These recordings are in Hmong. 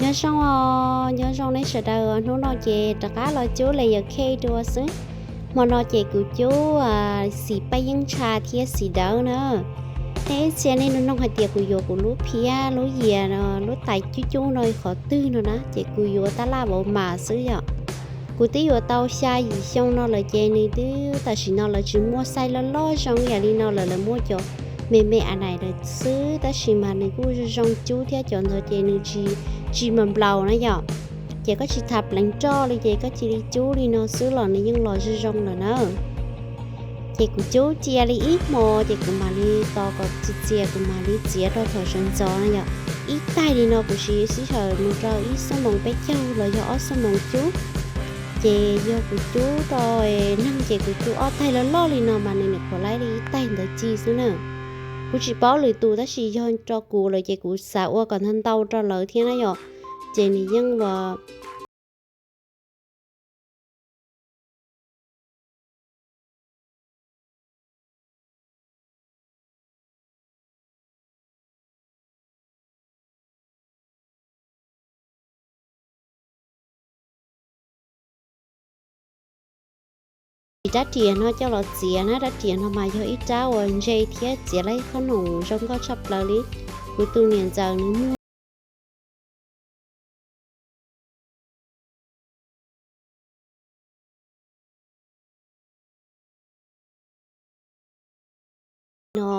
Nyob zoo os, nyob zoo nej sawv daws. Hnub no ces rov qab los cub layers cake dua xwb. Hmo no ces kuv cub xim paj yeeb ntsha thiab xim dawb na. Nej ib txhia nej nug noog hais tias kuv yuav kuv lub phiab lub yias lub tais cub cub no qhov twg no na, ces kuv yuav tab laj vauv mas xwb yom. Kuv twb yuav tau xya yim xyoo no lawm ces nws twb tam sim no lawv tsis muaj xaij loj loj zoo yam li no lawm, lawv muaj cov me me a nais lawm xwb, tab sis mas nws kuj zoo zoo cub thiab cov ntawd ces nws tsis, tsis mas nplaus na yom. Ces koj tsis tas pleev roj li ces koj cia li cub li no xwb los nws yeej los zoo zoo lawm na. Ces kuv cub cia li ib hmo ces kuv mam li tos kom txias txias kuv mam li txiav rau thaum sawv ntxov na yom. Ib taig li no kuv siv sij hawm mus rau ib xuab moos peb caug los yog ob xuab moos cub. Ces yog kuv cub rau neeg ces kuv cub ob taig loj loj li no mas nws nyuam qhuav laib li ib taig ntawd ci xwb na. Kuv tsis paub lwm tus tab sis yog rau kuv lawm ces kuv xav ua kom ntau ntau rau lawv thiab na yom. Ces nws yeej ua Rab riam no coj los txiav na, rab riam no mas yog ib rab uas ntse thiab txiav laib khob noom zoo nkauj tshaj plaws li. Kuv tus niam ntxawm nws muag no.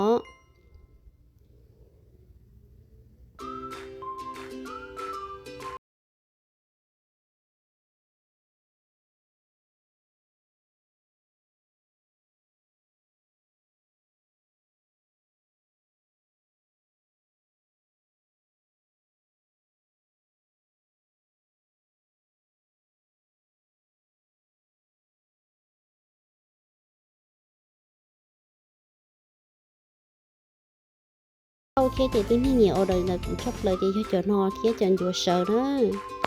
Tau thiab ces tib neeg nyiam order ntawm kuv tshaj plaws ces yog cov no thiab cov ncuav sawv na.